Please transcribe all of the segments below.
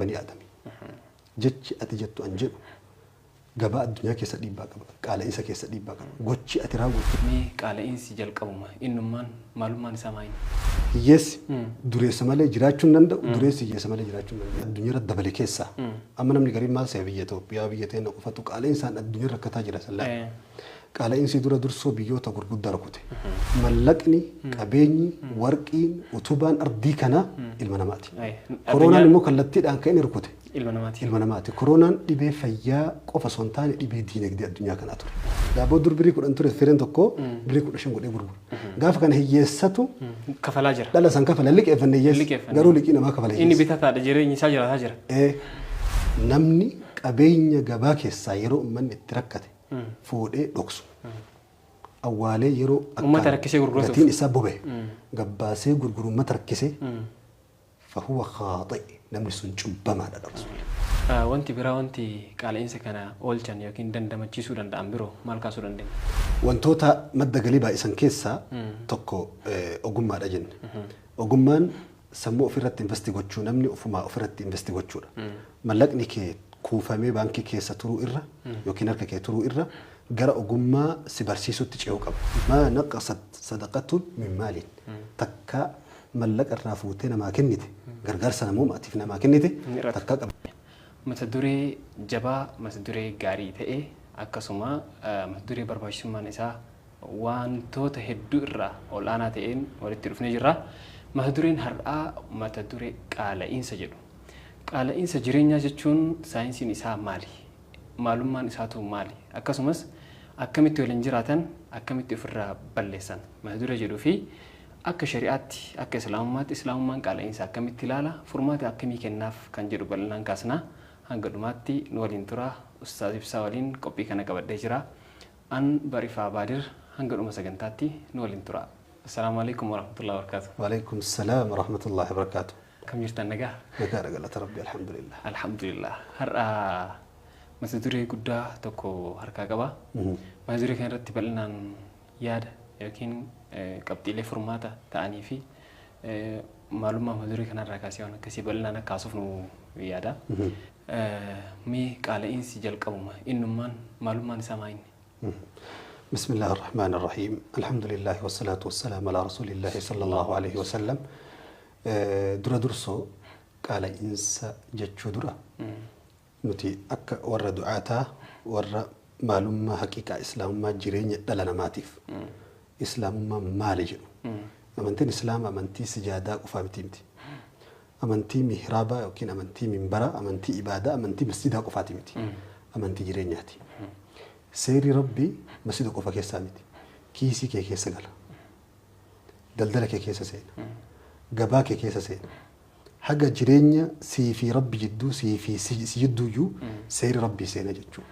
banii Aadami. Jechi ati jettu an jedhu gabaa addunyaa keessa dhiibbaa qaba. Qaala'insa keessa dhiibbaa qaba. Gochi ati raawwattu. Mee qaala'insi jalqabuma innummaan maalummaan isaa maali? Hiyyeessi dureessa malee jiraachuu hin danda'u. Dureessi hiyyeessa malee jiraachuu hin danda'u. Addunyaa irra dabale keessaa. Amma namni gariin maal se'a, biyya Itoophiyaa, biyya teenya qofatu qaala'insaan addunyaa rakkataa jira sallaa. Qaala'insi dura dursoo biyyoota gurguddaa rukute. Mallaqni, qabeenyi, warqiin, utubaan ardii kanaa ilma namaati. Koronaan immoo kallattiidhaan kan inni rukute ilma namaati. Ilma namaati. Koronaan dhibee fayyaa qofa osoo hin taane dhibee diinagdee addunyaa kanaa ture. Daabboo dur birii 10 ture fireen tokko birii 15 godhee gurgura. Gaafa kana hiyyeessatu kafalaa jira. Dhala san kafala, liqeeffanne hiyyeessi. Liqeeffanne. Garuu liqii namaa kafala Inni hiyyeessi. bitataadha, jireenyi isaa jiraataa jira. Namni qabeenya gabaa keessaa yeroo uummanni itti rakkate fuudhee dhoksu. Awwaalee yeroo Uummata rakkisee gurguratuuf. Gatiin isaa boba'e gabbaasee gurguru, uummata rakkisee, fahuwa khaaxi, namni sun cubbamaadha rasuulli. Wanti biraa, wanti qaala'insa kana oolchan yookiin dandamachiisuu danda'an biroo maal kaasuu dandeenya? Wantoota madda galii baay'isan keessaa tokko ogummaadha jenne. Ogummaan sammuu ofirratti invest gochuu, namni ofumaa ofirratti invest gochuudha. Mallaqni kee kuufamee baankii keessa turuu irra yookiin harka kee turuu irra gara ogummaa si barsiisutti ce'uu qaba. Maa naqasat sadaqatun min maalin, takka mallaqa irraa fuutee namaa kennite, gargaarsa namoomaatiif namaa kennite takka qaba. Mata duree jabaa, mata duree gaarii ta'e, akkasuma mata duree barbaachisummaan isaa wantoota hedduu irraa ol'aanaa ta'een walitti dhufnee jirra. Mata dureen har'aa mata duree qaala'iinsa jedhu. Qaala'iinsa jireenyaa jechuun saayinsiin isaa maali? Maalummaan isaatu maali? Akkasumas akkamitti waliin jiraatan, akkamitti ofirraa balleessan? Mata duree jedhuu fi akka shari'aatti, akka islaamummaatti, islaamummaan qaala'iinsa akkamitti ilaala, furmaata akkamii kennaaf kan jedhu bal'inaan kaasna. Hanga dhumaatti nu waliin tura. Ustaaz Ibsaa waliin qophii kana qabadhee jira. An Barifaa Baadir, hanga dhuma sagantaatti nu waliin tura. Assalaamu alaikum warahmatullahi wabarakatuh. Waalaikum salaam warahmatullahi wabarakaatu. Akkam jirtan, nagaa? Nagaadha, galata Rabbi, alhamdulillah. Alhamdulillah. Har'a mata duree guddaa tokko harkaa qaba. Mata duree kana irratti bal'inaan yaada yookiin qabxiilee furmaata ta'anii fi maalummaa mata duree kanarraa kaasee waan akkasii bal'inaan akka haasofnu yaada. Mee qaala'iinsi jalqabuma innummaan maalummaan isaa maa inni? بسم الله الرحمن الرحيم، الحمد لله والصلاة والسلام على رسول الله صلى الله عليه وسلم. Dura dursoo qaala'insa jechuu dura, nuti akka warra du'aataa, warra maalummaa haqiiqaa islaamummaa, jireenya dhala namaatiif islaamummaa maali jedhu, amantiin islaama amantii sijaadaa qofaa miti, amantii mihraabaa yookiin amantii minbaraa, amantii ibaadaa, amantii masjidaa qofaati miti, amantii jireenyaati. Seerri Rabbii masjida qofa keessaa miti, kiisii kee keessa gala, daldala kee keessa seena, gabaa kee keessa seena, haga jireenya sii fi Rabbi jidduu, sii fi si jidduuyyuu seerri Rabbii seena jechuudha.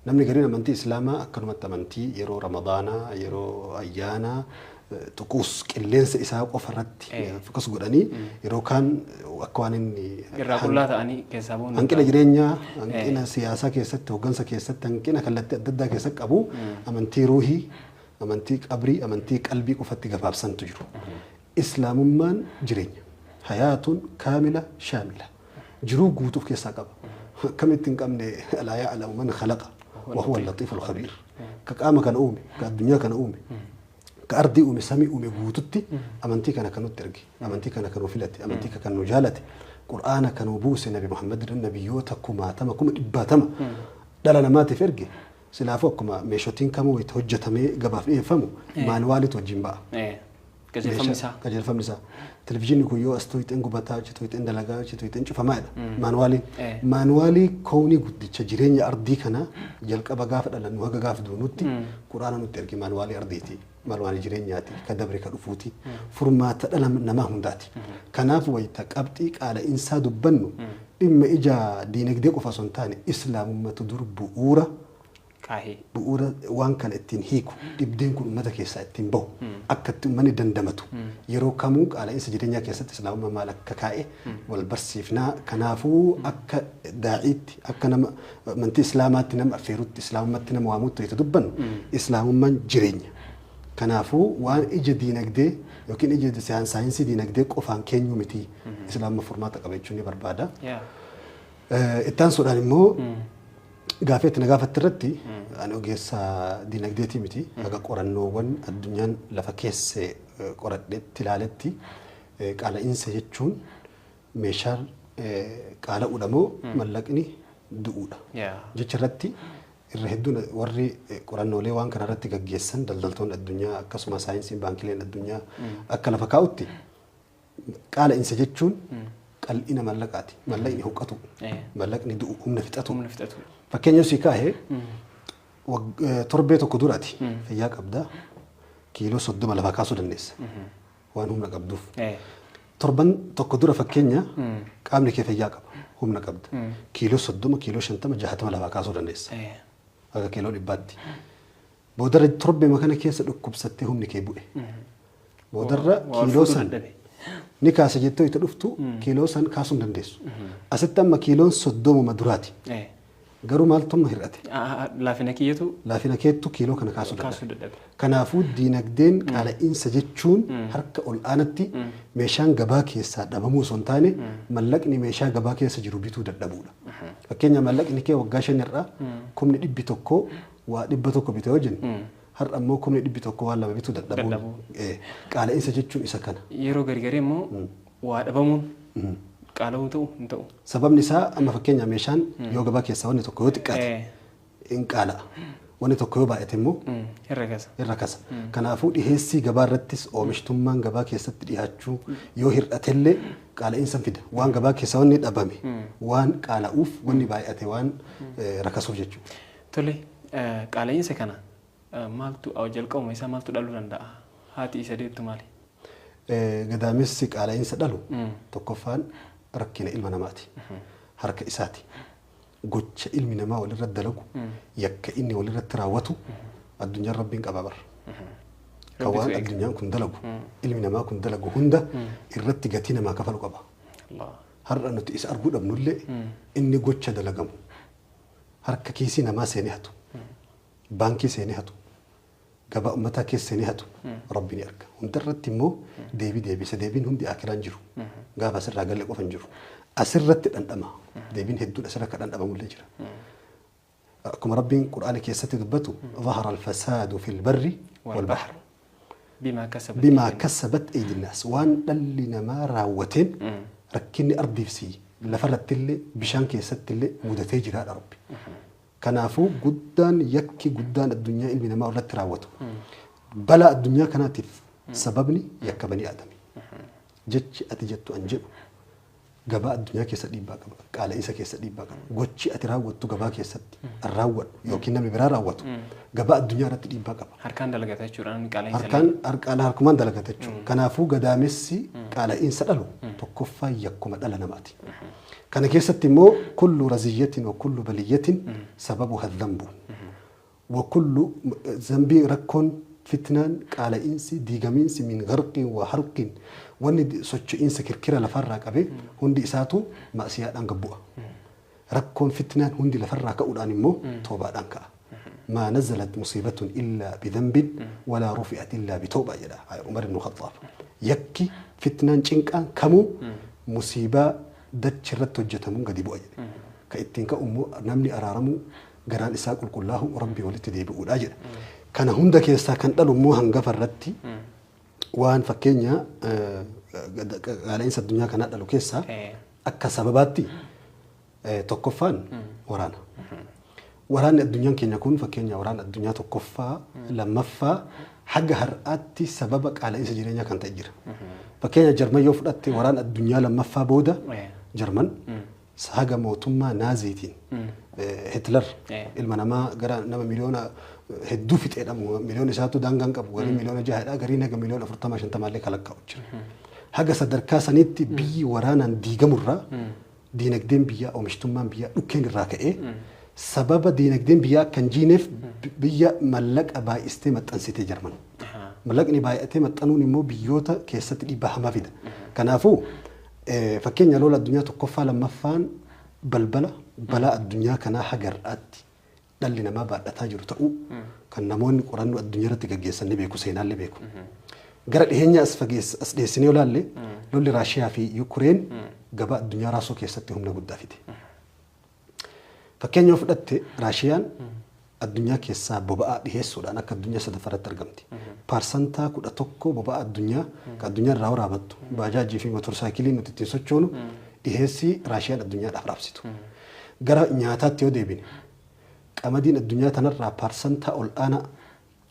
Namni gariin amantii islaamaa akkanumatti amantii yeroo Ramadaanaa, yeroo ayyaanaa, xuquus qilleensa isaa qofa irratti focus godhanii, yeroo kaan akka waan inni irraa qullaa ta'anii keessaa bu'uun hanqina jireenyaa, hanqina siyaasaa keessatti, hooggansa keessatti, hanqina kallattii adda addaa keessatti qabu, amantii ruuhii, amantii qabrii, amantii qalbii qofatti gabaabsantu jiru. Islaamummaan jireenya. Hayaatun kaamila shaamila. Jiruu guutuu of keessaa qaba. Akkamitti hin qabne? Alaa ya'lamu man khalaqa wa huwa al-latiiful khabiir. Ka qaama kana uume, ka addunyaa kana uume, ka ardii uume, samii uume guututti amantii kana kan nutti erge, amantii kana kan nu filate, amantii kan nu jaalate, Qur'aana kan nu buuse, Nabi Muhammad nabiyyoota kumaatama, kuma dhibbaatama dhala namaatiif erge. Silaafuu akkuma meeshotiin kamuu itti hojjetamee gabaaf dhiyeeffamu maanuwaalitu wajjin ba'a. Qajeelfamni isaa. Qajeelfamni isaa. Televizyiinni kun yoo as tuqxeen gubataa, achi tuqxeen dalagaa, achi tuqxeen cufamaadha. Maanuwaaliin. Maanuwaalii kownii guddicha jireenya ardii kanaa, jalqaba gaafa dhalannu haga gaafa duunutti Quraana nutti erge. Maanuwaalii ardiiti. Maanuwaalii jireenyaati. Ka dabre, ka dhufuuti. Furmaata dhala namaa hundaati. Kanaaf wayita qabxii qaala'insaa dubbannu, dhimma ija diinagdee qofa osoo hin taane islaamummatu dur bu'uura kaahee bu'uura waan kana ittiin hiiku, dhibdeen kun uummata keessaa ittiin bahu, akka itti uummanni dandamatu, yeroo kamuu qaala'insa jireenyaa keessatti islaamummaa maal akka kaa'e wal barsiifnaa. Kanaafuu akka daa'iitti, akka nama amantii islaamaatti nama affeerutti, islaamummaatti nama waamutti itti dubbannu, islaamummaan jireenya. Kanaafuu waan ija diinagdee yookiin ija saayinsii diinagdee qofaan keenyu miti, islaamummaa furmaata qaba jechuun ni barbaada. Itti aansuudhaan immoo gaafii itti na gaafatte irratti ani ogeessa dinagdeetii miti. Haga qorannoowwan addunyaan lafa keesse qoradhetti ilaaletti qaala'iinsa jechuun meeshaan qaala'uudha moo mallaqni du'uudha. Jecha irratti irra hedduun warri qorannoolee waan kana irratti gaggeessan daldaltoonni addunyaa akkasuma saayinsiin baankileen addunyaa akka lafa kaa'utti qaala'iinsa jechuun qal'ina mallaqaati. Mallaqni huqqatu, mallaqni du'u, humna fixatu. Humna fixatu. Fakkeenya sii kaa'ee torbee tokko duraati fayyaa qabdaa kiiloo 30 lafaa kaasuu dandeessa waan humna qabduuf. Torban tokko dura fakkeenya qaamni kee fayyaa qaba humna qabda kiiloo 30 kiiloo 50 60 lafaa kaasuu dandeessa haga kiiloo 100tti. Boodarra torbeema kana keessa dhukkubsattee humni kee bu'e. Boodarra kiiloo san ni kaasa jettee itti dhuftu kiiloo san kaasuu hin dandeessu. Asitti amma kiiloon 30 duraati. Garuu maaltu amma hir'ate? Laafina kiyyatu Laafina keettu kiiloo kana kaasuu dadhabe. Kanaafuu diinagdeen qaala'iinsa jechuun harka ol aanatti meeshaan gabaa keessaa dhabamuu osoo hin taane mallaqni meeshaa gabaa keessa jiru bituu dadhabuudha. Fakkeenya mallaqni kee waggaa 5 irraa 100,000 waa 100 bite yoo jennu har'a immoo 100,000 waan 2 bituu dadhabuun qaala'iinsa jechuun isa kana. Yeroo gargaree immoo waa dhabamuun qaala'uu ta'u hin ta'u. Sababni isaa amma fakkeenya meeshaan yoo gabaa keessaa wanni tokko yoo xiqqaate hin qaala'a. Wanni tokko yoo baay'ate immoo irra kasa. Kanaafuu dhiheessii gabaa irrattis oomishtummaan gabaa keessatti dhiyaachuu yoo hir'atellee qaala'iinsa fida. Waan gabaa keessaa wanni dhabame waan qaala'uuf wanni baay'ate waan rakasuuf jechuudha. Tole qaala'iinsa kana maaltu jalqabuma isaa maaltu dhaluu danda'a? Haati isa deettu maali? Gadaamessi qaala'iinsa dhalu tokkoffaan rakkina ilma namaati. Harka isaati. Gocha ilmi namaa walirratti dalagu yakka inni walirratti raawwatu addunyaan rabbiin qaba bara. Kan waan addunyaan kun dalagu ilmi namaa kun dalagu hunda irratti gatii namaa kafalu qaba. Har'a nuti isa arguu dhabnullee inni gocha dalagamu harka kiisii namaa seenee hatu baankii seenee hatu gabaa uummataa keessa seenee hatu rabbi ni arga. Hundarratti immoo deebii deebisa. Deebiin hundi akiraan jiru. Gaafa asirraa galle qofa hin jiru. Asirratti dhandhama. Deebiin hedduun asirra akka dhandhamamullee jira. Akkuma rabbiin Qur'aana keessatti dubbatu ظهر الفساد في البر والبحر بما كسبت أيدي الناس waan dhalli namaa raawwateen rakkinni ardiif si lafarratti illee bishaan keessatti illee mudatee jiraadha rabbi. Kanaafuu guddaan yakki guddaan addunyaa ilmi namaa irratti raawwatu balaa addunyaa kanaatiif sababni yakka banii aadami. Jechi ati jettu an jedhu gabaa addunyaa keessa dhiibbaa qaba. Qaala'iinsa keessa dhiibbaa qaba. Gochi ati raawwattu gabaa keessatti an raawwadhu yookiin namni biraa raawwatu gabaa addunyaa irratti dhiibbaa qaba. Harkaan dalagata jechuudha namni qaala'iinsa. Harkaan harkumaan dalagata jechuudha. Kanaafuu gadaamessi qaala'iinsa dhalu tokkoffaa yakkuma dhala namaati. Kana keessatti immoo kullu raziyyatin wa kullu baliyyatin sababuha dhanbu. Wa kullu zambii rakkoon fitnaan qaala'iinsi diigamiinsi min garqin wa harqin wanni socho'iinsa kirkira lafarraa qabee hundi isaatu ma'siyaadhaan gabbu'a. Rakkoon fitnaan hundi lafarraa ka'uudhaan immoo toobaadhaan ka'a. ما نزلت مصيبة إلا بذنب ولا رفعت إلا بتوبة jedha Umar ibn Khattaab. Yakki fitnaan cinqaan kamuu musiibaa dachi irratti hojjetamuun gadi bu'a jedhe. Ka ittiin ka'u immoo namni araaramuu garaan isaa qulqullaa'u rabbii walitti deebi'uudha jedha. Kana hunda keessaa kan dhalu immoo hangafa irratti waan fakkeenya qaala'insa addunyaa kanaa dhalu keessaa akka sababaatti tokkoffaan waraana. Waraanni addunyaan keenya kun fakkeenya waraana addunyaa tokkoffaa lammaffaa haga har'aatti sababa qaala'insa jireenyaa kan ta'e jira. Fakkeenya Jarman yoo fudhatte waraana addunyaa lammaffaa booda Jarman haga mootummaa naaziitiin Hitler ilma namaa gara nama miliyoona hedduu fixeedha. Miliyoona isaatu daangaan qabu garii miliyoona 6dha gariin haga miliyoona 40 50 illee kalakkaa'u jira. Haga sadarkaa sanitti biyyi waraanaan diigamurraa diinagdeen biyyaa oomishtummaan biyyaa dhukkeen irraa ka'ee sababa diinagdeen biyyaa akka hin jiineef biyya mallaqa baay'istee maxxansitee Jarman. Mallaqni baay'atee maxxanuun immoo biyyoota keessatti dhiibbaa hamaa fida. Kanaafuu fakkeenya lola addunyaa tokkoffaa lammaffaan balbala balaa addunyaa kanaa haga har'aatti dhalli namaa baadhataa jiru ta'uu kan namoonni qorannoo addunyaa irratti gaggeessan ni beeku seenaallee beeku. Gara dhiheenya as fageessa as dhiyeessinee yoo ilaalle lolli Raashiyaa fi Yukureen gabaa addunyaa raasuu keessatti humna guddaa fide. Fakkeenya yoo fudhatte Raashiyaan addunyaa keessaa boba'aa dhiheessuudhaan akka addunyaa sadaffaratti argamti. 11% boba'aa addunyaa kan addunyaa irraa waraabattu baajaajii fi motorsaayikilii nuti ittiin sochoonu dhiheessii Raashiyaan addunyaadhaaf raabsitu. Gara nyaataatti yoo deebine qamadiin addunyaa tanarraa parsantaa ol aanaa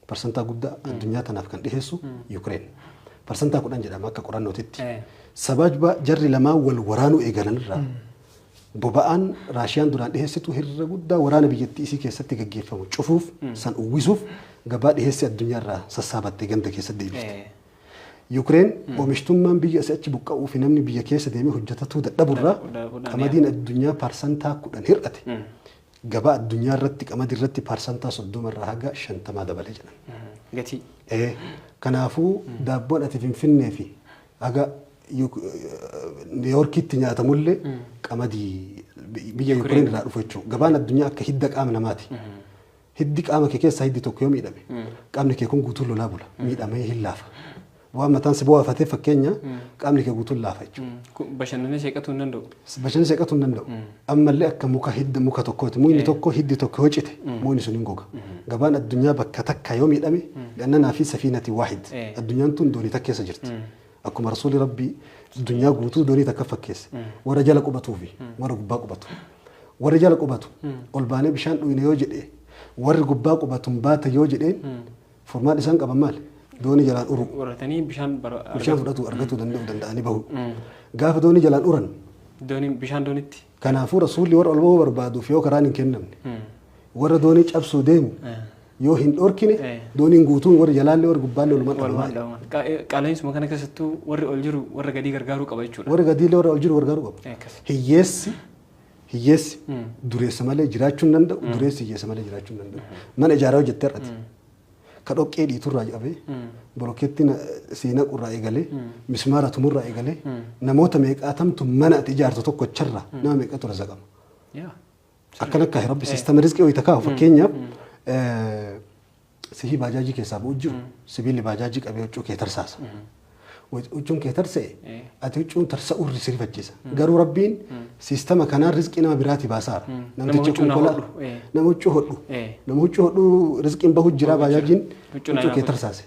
parsantaa guddaa addunyaa tanaaf kan dhiheessu Yukireen. 10% jedhama akka qorannootitti. Sababa jarri lamaan wal waraanuu eegalanirraa boba'aan Raashiyaan duraan dhiheessitu hirra guddaa waraana biyyattii isii keessatti gaggeeffamu cufuuf san uwwisuuf gabaa dhiheessii addunyaarraa sassaabattee ganda keessatti deebifte. Yukireen oomishtummaan biyya asii achi buqqa'uu fi namni biyya keessa deemee hojjetatuu dadhaburraa qamadiin addunyaa 10% hir'ate. Gabaa addunyaa irratti qamadii irratti 30% irraa haga 50 dabalee jedhan. Gatii. Kanaafuu daabboon ati Finfinnee fi haga Niiwoorkiitti nyaatamullee qamadii biyya Yukireen irraa dhufu jechuudha. Gabaan addunyaa akka hidda qaama namaati. Hiddi qaama kee keessaa hiddi tokko yoo miidhame qaamni kee kun guutuun lolaa bula. Miidhamee hin laafa. Waan mataan si bu'aafatee fakkeenya qaamni kee guutuun laafa jechuudha. Bashannanee seeqatuu hin danda'u. Bashannanee seeqatuu hin danda'u. Ammallee akka muka hidda muka tokkooti. Mukni tokko hiddi tokko yoo cite mukni sun hin goga. Gabaan addunyaa bakka takka yoo miidhame li'annanaa fi safiinati waahid. Addunyaan tun doonii takka keessa jirti. Akkuma rasuulli rabbii addunyaa guutuu doonii takka fakkeesse. Warra jala qubatuu fi warra gubbaa qubatu. Warri jala qubatu ol baanee bishaan dhuyne yoo jedhee warri gubbaa qubatu baata yoo jedheen furmaan isaan qaban maali? Doonii jalaan uru. Warratanii bishaan bishaan fudhatu argatuu danda'u danda'anii bahu. Gaafa doonii jalaan uran. Doonii bishaan doonitti. Kanaafuu rasuulli warra ol bahuu barbaaduuf yoo karaan hin kennamne warra doonii cabsuu deemu yoo hin dhorkine dooniin guutuun warri jalaallee warri gubbaallee walumaan dhabamaa. Qaala'insumaa kana keessattuu warri ol jiru warra gadii gargaaruu qaba jechuudha. Warri gadiillee warra ol jiru gargaaruu qaba. Hiyyeessi hiyyeessi dureessa malee jiraachuu hin danda'u dureessi hiyyeessa malee jiraachuu hin danda'u. Mana ijaaraa hojjettee har'ati. Ka dhoqqee dhiiturraa qabee bolokkeetti siinaqurraa eegalee mismaara tumurraa eegalee namoota meeqaatamtu mana ati ijaartu tokkocharraa nama meeqatu razaqama. Akkan akka rabbi siistama rizqii wayita kaa'u fakkeenyaaf sihii baajaajii keessaa bu'u jiru sibiilli baajaajii qabee huccuu kee tarsaasa. Huccuun kee tarsa'e ati huccuun tarsa'uu si rifachiisa. Garuu rabbiin siistama kanaan rizqii nama biraatii baasaara. Namticha konkolaataa nama huccuu hodhu. Nama huccuu hodhu rizqiin bahu jira baajaajiin huccuu kee tarsaase.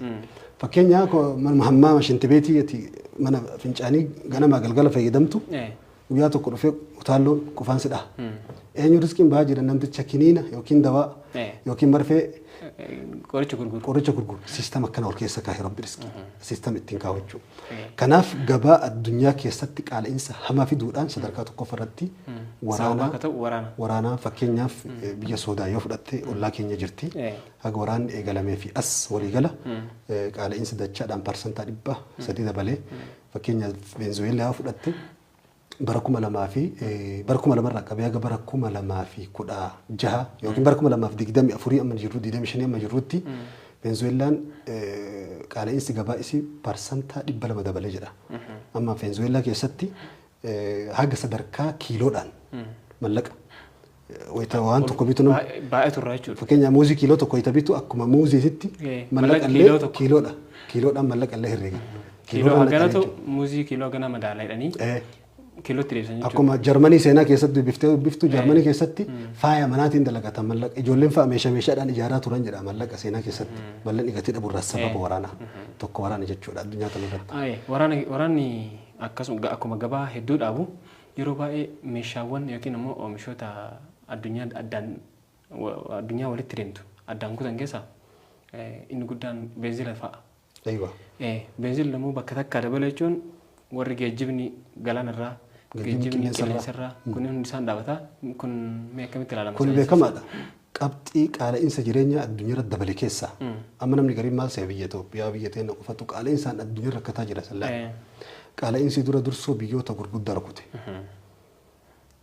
Fakkeenyaaf mana hammaama shintibeetii ati mana fincaanii ganamaa galgala fayyadamtu guyyaa tokko dhufee utaalloon qufaan si dhaha. Eenyu rizqiin bahaa jira namticha kiniina yookiin dawaa yookiin marfee qoricha gurguru. Qoricha gurguru. Siistama akkana ol keessa kaa'e rabbi rizqii. Siistama ittiin kaawwachuu. Kanaaf gabaa addunyaa keessatti qaala'insa hamaa fiduudhaan sadarkaa tokkoffaa irratti waraanaa fakkeenyaaf biyya Soodaan yoo fudhatte ollaa keenya jirti. Haga waraanni eegalamee fi as waliigala qaala'insi dachaadhaan 300% dabalee fakkeenyaaf Veenzuweelaa yoo fudhatte bara 2000 fi bara 2000 irraa qabee haga bara 2016 yookiin bara 2024 amma jirru 25 amma jirrutti Veenzuweelaan qaala'insi gabaa isii 200% dabalee jedha. Amma Veenzuweelaa keessatti haga sadarkaa kiiloodhaan mallaqa wayita waan tokko bitu nama Baay'atu irraa jechuudha. Fakkeenyaaf muuzii kiiloo tokko wayita bitu akkuma muuziitti mallaqa illee kiiloodha. Kiiloodhaan mallaqa illee herreegan. Kiiloo haganatu muuzii kiiloo hagana madaala jedhanii kiilootti deebisan jechuudha. Akkuma Jarmanii seenaa keessatti dubbiftee dubbiftu Jarmanii keessatti faaya manaatiin dalagatan mallaqa ijoolleen fa'a meeshaa meeshaadhaan ijaaraa turan jedha mallaqa seenaa keessatti mallaqni gatii dhabuurraa sababa waraanaa tokko waraana jechuudha addunyaa kana irratti. Waraanni akkasuma akkuma gabaa hedduu dhaabu yeroo baay'ee meeshaawwan yookiin immoo oomishoota addunyaa addaan addunyaa walitti deemtu addaan kutan keessaa inni guddaan beenzila fa'a. Aywa. Beenzilli immoo bakka takkaa dabala jechuun warri geejjibni galaanarraa geejjibni qilleensarraa kun hundi isaan dhaabata kun mee akkamitti ilaalama? Kun beekamaadha. Qabxii qaala'insa jireenyaa addunyaarra dabale keessaa amma namni gariin maal se'e biyya Itoophiyaa biyya teenya qofatu qaala'insaan addunyaa rakkataa jira sallaa. Qaala'insi dura dursoo biyyoota gurguddaa rukute.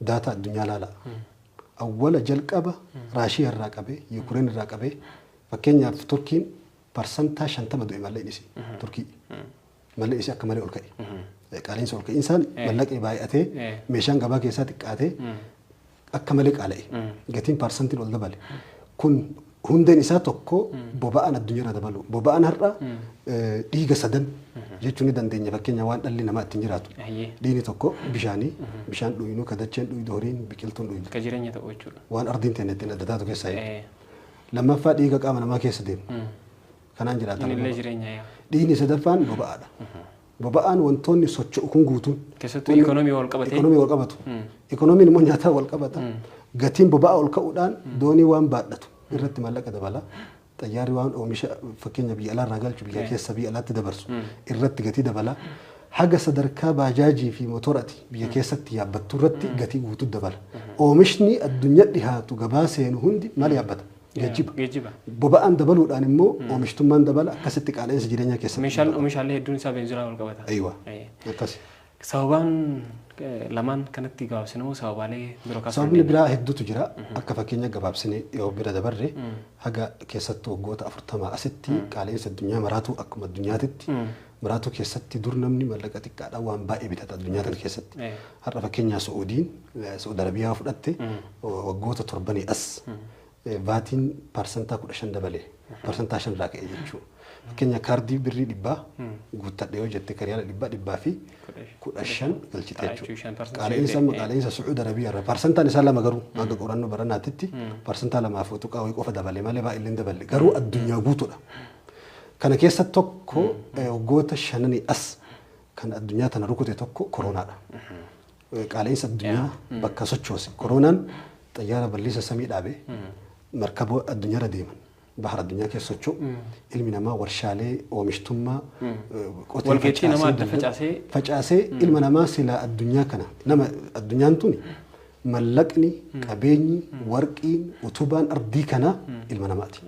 Daataa addunyaa laala. Awwala jalqaba Raashiyaa irraa qabee Yukureen irraa qabee fakkeenyaaf Turkiin 50% du'e mallaqni isii Turkii. Mallaqni isii akka malee ol ka'e. Qaala'insa ol ka'insaan mallaqni baay'atee meeshaan gabaa keessaa xiqqaatee akka malee qaala'e. Gatiin parsantiin ol dabale. Kun Hundeen isaa tokko boba'aan addunyaarra dabalu. Boba'aan har'a dhiiga sadan jechuu ni dandeenya fakkeenya waan dhalli namaa ittiin jiraatu. Dhiigni tokko bishaanii, bishaan dhuyinuu, kadacheen dhuydu, horiin biqiltuun dhuydu. Akka jireenya ta'u jechuudha. Waan ardiin teenya ittiin adda taatu keessaa jechuudha. Lammaffaa dhiiga qaama namaa keessa deemu. Kanaan jiraata. Inni illee jireenya yaa. Dhiigni sadaffaan boba'aadha. Boba'aan wantoonni socho'u kun guutuun. Keessattuu ikoonoomii wal qabatee. Ikoonoomii wal qabatu. Ikoonomiin immoo nyaataa wal qabata. Gatiin boba'aa ol ka'uudhaan doonii waan baadhatu irratti maallaqa dabala. Xayyaarri waan oomisha fakkeenya biyya alaarraa galchu biyya keessa biyya alaatti dabarsu irratti gatii dabala. Haga sadarkaa baajaajii fi motorati biyya keessatti yaabbattu irratti gatii guutuu dabala. Oomishni addunyaa dhihaatu gabaa seenu hundi maal yaabbata? Geejjiba. Geejjiba. Boba'aan dabaluudhaan immoo oomishtummaan dabala akkasitti qaala'insa jireenyaa keessatti. Meeshaan oomishaalee hedduun isaa beenzilaan wal qabata. Aywa. Akkasi. Sababaan lamaan kanatti gabaabsinamoo sababaalee biroo kaasuu Sababni biraa hedduutu jira. Akka fakkeenya gabaabsinee yoo bira dabarre haga keessattuu waggoota 40 asitti qaala'insa addunyaa maraatu akkuma addunyaatitti maraatu keessatti dur namni maallaqa xiqqaadhaan waan baay'ee bitata addunyaa kana keessatti. Har'a fakkeenyaa Su'uudiin Su'uud Arabiyaa fudhatte waggoota torbanii as vaatiin 15% dabalee 5% irraa ka'e jechuudha. Fakkeenya kaardii birrii 100 guuttadhe yoo jette kariyaala 115 galchite jechuudha. Qaala'insa amma qaala'insa Su'uud Arabiyaa irra parsantaan isaa lama garuu hanga qorannoo baranaatitti 2% fi tuqaa wayii qofa dabale malee baay'ee hin daballe garuu addunyaa guutuudha. Kana keessa tokko waggoota shananii as kan addunyaa tana rukute tokko koronaadha. Qaala'insa addunyaa bakka sochoose. Koronaan xayyaara bal'isa samii dhaabe markaba addunyaarra deeman bahar addunyaa keessa socho'u ilmi namaa warshaalee oomishtummaa qotee Walgeettii namaa adda facaasee facaasee ilma namaa silaa addunyaa kana nama addunyaan tuni mallaqni qabeenyi warqiin utubaan ardii kanaa ilma namaati.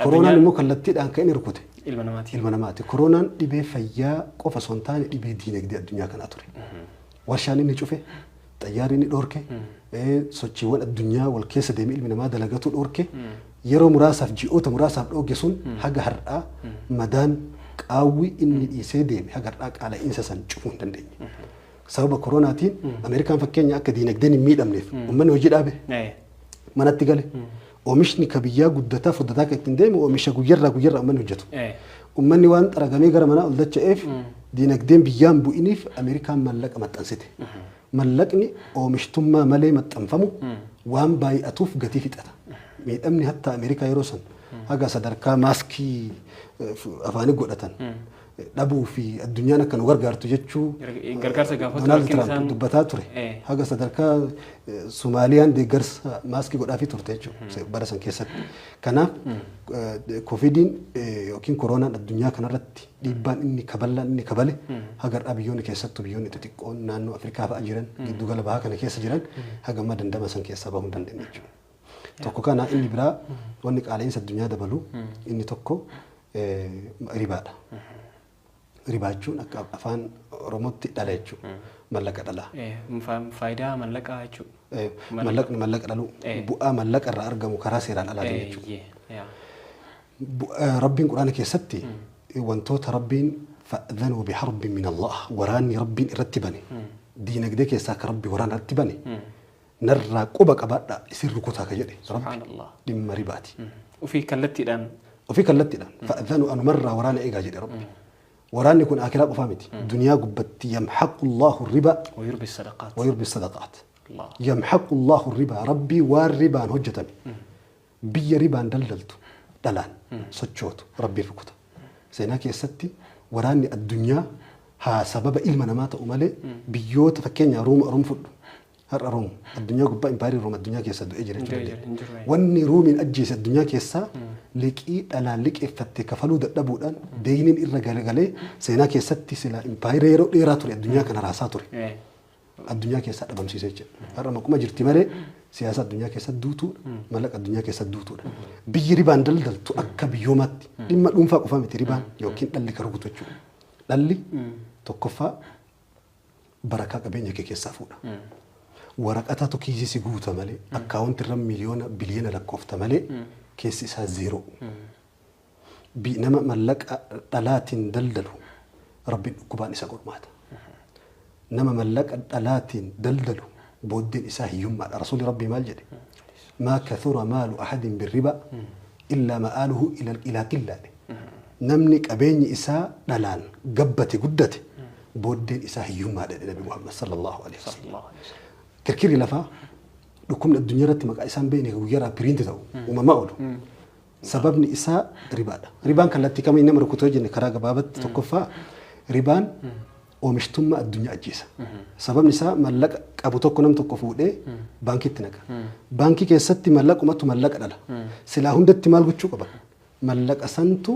Koronaan immoo kallattiidhaan kan inni rukute ilma namaati. Ilma namaati. Koronaan dhibee fayyaa qofa osoo hin taane dhibee diinagdee addunyaa kanaa ture. Warshaan inni cufe, xayyaarri inni dhoorke, sochiiwwan addunyaa wal keessa deemee ilmi namaa dalagatu dhoorke, yeroo muraasaaf ji'oota muraasaaf dhooge sun haga har'aa madaan qaawwi inni dhiisee deeme haga har'aa qaala'iinsa san cufuu hin dandeenye. Sababa koronaatiin Ameerikaan fakkeenya akka diinagdeen hin miidhamneef uummanni hojii dhaabe manatti gale. Oomishni ka biyyaa guddataa furdataa kan ittiin deemu oomisha guyyarraa guyyarraa uummanni hojjetu. Uummanni waan xaragamee gara manaa ol dacha'eef diinagdeen biyyaan bu'iniif Ameerikaan maallaqa maxxansite. Mallaqni oomishtummaa malee maxxanfamu waan baay'atuuf gatii fixata. Miidhamni hatta Ameerikaa yeroo san haga sadarkaa maaskii afaanii godhatan dhabuu fi addunyaan akka nu gargaartu jechuu Gargaarsa gaafatu Doonaald rakkina Tiraamp isaan dubbataa ture. Haga sadarkaa Somaaliyaan deeggarsa maaskii godhaafii turte jechuudha bara san keessatti. Kanaaf koovidiin yookiin koronaan addunyaa kanarratti dhiibbaan inni kaballaan inni kabale haga har'aa biyyoonni keessattuu biyyoonni xixiqqoon naannoo Afrikaa fa'a jiran giddugala bahaa kana keessa jiran haga amma dandama san keessaa bahuu hin dandeenye jechuudha. Tokko kana inni biraa wanni qaala'insa addunyaa dabalu inni tokko ribaadha. Ribaa jechuun akka afaan Oromootti dhala jechuudha. Mallaqa dhalaa. Faayidaa mallaqaa jechuudha. Mallaqni mallaqa dhaluu bu'aa mallaqa irraa argamu karaa seeraan alaatiin jechuudha. Rabbiin Quraana keessatti wantoota Rabbiin fa'adhanuu biharbin min Allah waraanni Rabbiin irratti bane diinagdee keessaa akka Rabbi waraana irratti bane narraa quba qabaadhaa isin rukutaa ka jedhe Rabbi Subhaanallah. dhimma ribaati. Ofii kallattiidhaan. Ofii kallattiidhaan fa'adhanuu anumarraa waraana eegaa jedhe Rabbi. Waraanni kun akiraa qofaa miti. Duniyaa gubbatti yamhaqu Allahu riba ويربي الصدقات. ويربي الصدقات. الله. يمحق الله الربا ربي والربا هجتني. بي ربا دلدلت دلان سچوت ربي ركوتا. سيناك يا ستي وراني الدنيا ها سبب إلما نمات أمالي بيوت فكين يا روم روم فدو. هر روم الدنيا قبا إمباري روم الدنيا كيسا دو إجري إجري، جري. إجري. واني روم أجيس الدنيا كيسا لك إيه ألا لك إفتي كفلو دبو دان دينين إرى غالي غالي سيناك يا ستي سلا إمباري رو إيرا توري الدنيا كان راسا توري. الدنيا كيسا دبم سيسيج. هر ما كما جرتي مالي سياسة الدنيا كيسا دوتو ملك الدنيا كيسا دوتو بيجي ريبان دل دل تو أكا بيومات لما الأنفاق قفامتي ريبان يوكين دل كروكو تشو دل تكفى بركة بينك كيسا فونا ورقتها تكيجي سيغوتا مالي أكاونت رم مليون بليون لكوفتا مالي كيس إسا زيرو بينما ملك دلات دلدلو ربي كوبان إسا قرمات نما ملك دلات دلدلو بودين إسا يوم رسول ربي مال جدي ما كثر مال أحد بالربا Illaa ma'aaluhu ilaa qillaadhe. Namni qabeenyi isaa dhalaan gabbate guddate booddeen isaa hiyyummaadha jedhe Nabi Muhammad sallallahu alaihi wasallam. Sallallahu alaihi wasallam. Kirkirri lafaa, dhukkubni addunyaa irratti maqaa isaan beekne guyyaarraa piriinti ta'u uumamaa oolu. Sababni isaa ribaadha. Ribaan kallattii kamiin nama rukutoo jenne, karaa gabaabatti tokkoffaa ribaan oomishtummaa addunyaa ajjeesa. Sababni isaa mallaqa qabu tokko nam tokko fuudhee baankiitti naqa. Baankii keessatti mallaqumatu mallaqa dhala. Silaa hundatti maal gochuu qaban? Mallaqa santu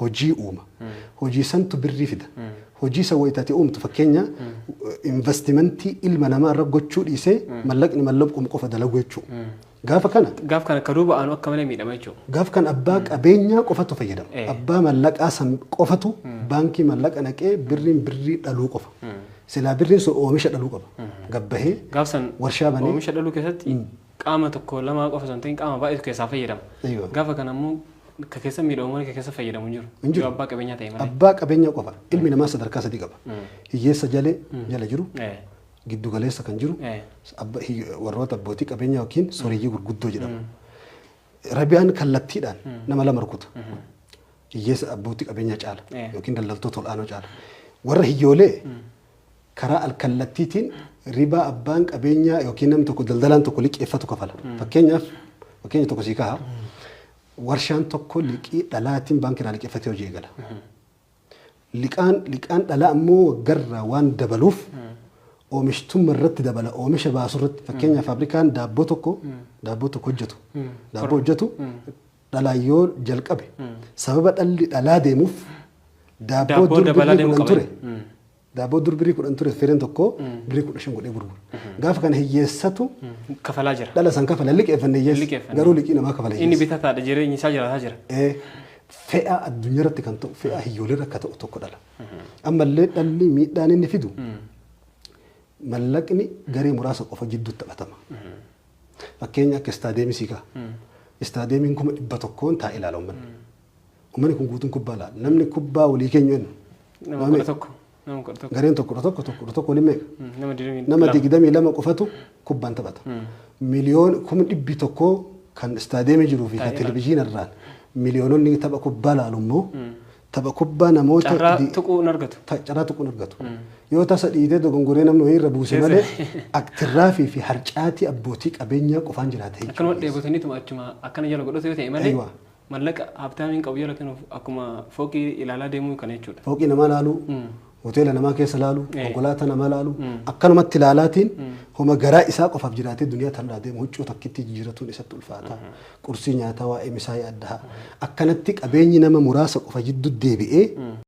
hojii uuma. Hojii santu birrii fida. Hojii san wayitaati uumtu, fakkeenya investimentii ilma namaa irra gochuu dhiisee mallaqni mallaquma qofa dalagu jechuudha. Gaafa kana Gaaf kana akka duuba aanu akka malee miidhama jechuudha. Gaaf kan abbaa qabeenyaa qofatu fayyadama. Abbaa mallaqaa san qofatu baankii mallaqa naqee birriin birrii dhaluu qofa. Silaa birriin sun oomisha dhaluu qaba. Gabbahee Gaaf san warshaa banee oomisha dhaluu keessatti qaama tokko lama qofa osoo hin ta'in qaama baay'eetu keessaa fayyadama. Gaafa kana immoo ka keessa miidhamu malee ka keessa fayyadamu hin jiru. Hin jiru. Yoo abbaa qabeenyaa ta'e malee. Abbaa qabeenyaa qofa. Ilmi namaa sadarkaa sadii qaba. Hiyyeessa jalee jala jiru, giddu galeessa kan jiru, warroota abbootii qabeenyaa yookiin sooreyyii gurguddoo jedhamu. Rabiyaan kallattiidhaan nama lama rukuta. Hiyyeessa abbootii qabeenyaa caala yookiin daldaltoota ol'aanoo caala. Warra hiyyoolee karaa alkallattiitiin ribaa abbaan qabeenyaa yookiin namni tokko daldalaan tokko liqeeffatu kafala. Fakkeenyaaf, fakkeenya tokko sii kaha. Warshaan tokko liqii dhalaatiin baankii irraa liqeeffatee hojii eegala. Liqaan dhalaa ammoo waggarraa waan dabaluuf oomishtummaa irratti dabala, oomisha baasu irratti. Fakkeenyaaf, faabrikaan daabboo tokko hojjetu, daabboo hojjetu dhalaan yoo jalqabe, sababa dhalli dhalaa deemuuf daabboo Daabboo dur dabalaa birrii deemuu 10 qaba. ture, daabboo dur birrii 10 ture fireen tokko birrii 15 godhee gurgura. Gaafa kana hiyyeessatu Kafalaa jira. dhala san kafala, liqeeffanne hiyyeessa, Liqeeffanne. garuu liqii namaa kafala Inni hiyyeessa. bitataadha, jireenyi isaa jiraataa jira. Fe'aa addunyaa irratti kan ta'u fe'aa hiyyoolee akka ta'u tokko dhala. Ammallee dhalli miidhaan inni fidu mallaqni garee muraasa qofa jidduutti taphatama. Fakkeenya akka istaadeemii sii ka'a. Istaadeemiin 100,000 taa'ee ilaala uummanni. Uummanni kun guutuun kubbaa ilaala. Namni kubbaa walii keenyu eenyu? Nama 11. Nama 11. Gareen tokko 11, tokko 11 waliin meeqa? Nama 22. Nama 22 qofatu kubbaan taphata. Miliyoon 100,000 kan istaadeemii jiruu fi kan Taa'ee ilaala. televizyiina irraan miliyoononni tapha kubbaa laalu immoo tapha kubbaa namoota Carraa tuquu hin argatu. Carraa tuquu hin argatu. Yoo tasa dhiitee dogongoree namni wayii irra buuse malee aktirraafii fi harcaatii abbootii qabeenyaa qofaan jiraata jechuudha. Akkanuma dheebotaniituma achuma akkana jala godhatu yoo ta'e malee mallaqa habtaamiin qabu jala kennuuf akkuma fooqii ilaalaa deemuu kana jechuudha. Fooqii namaa laaluu, hoteela namaa keessa laaluu, konkolaataa namaa laaluu, akkanumatti ilaalaatiin homa garaa isaa qofaaf jiraatee duniyaa tanarraa deemu, huccuu takkitti jijjiiratuun isatti ulfaata. Qursii nyaataa waa'ee misaa yaaddaa. Akkanatti qabeenyi nama muraasa qofa jidduu deebi'ee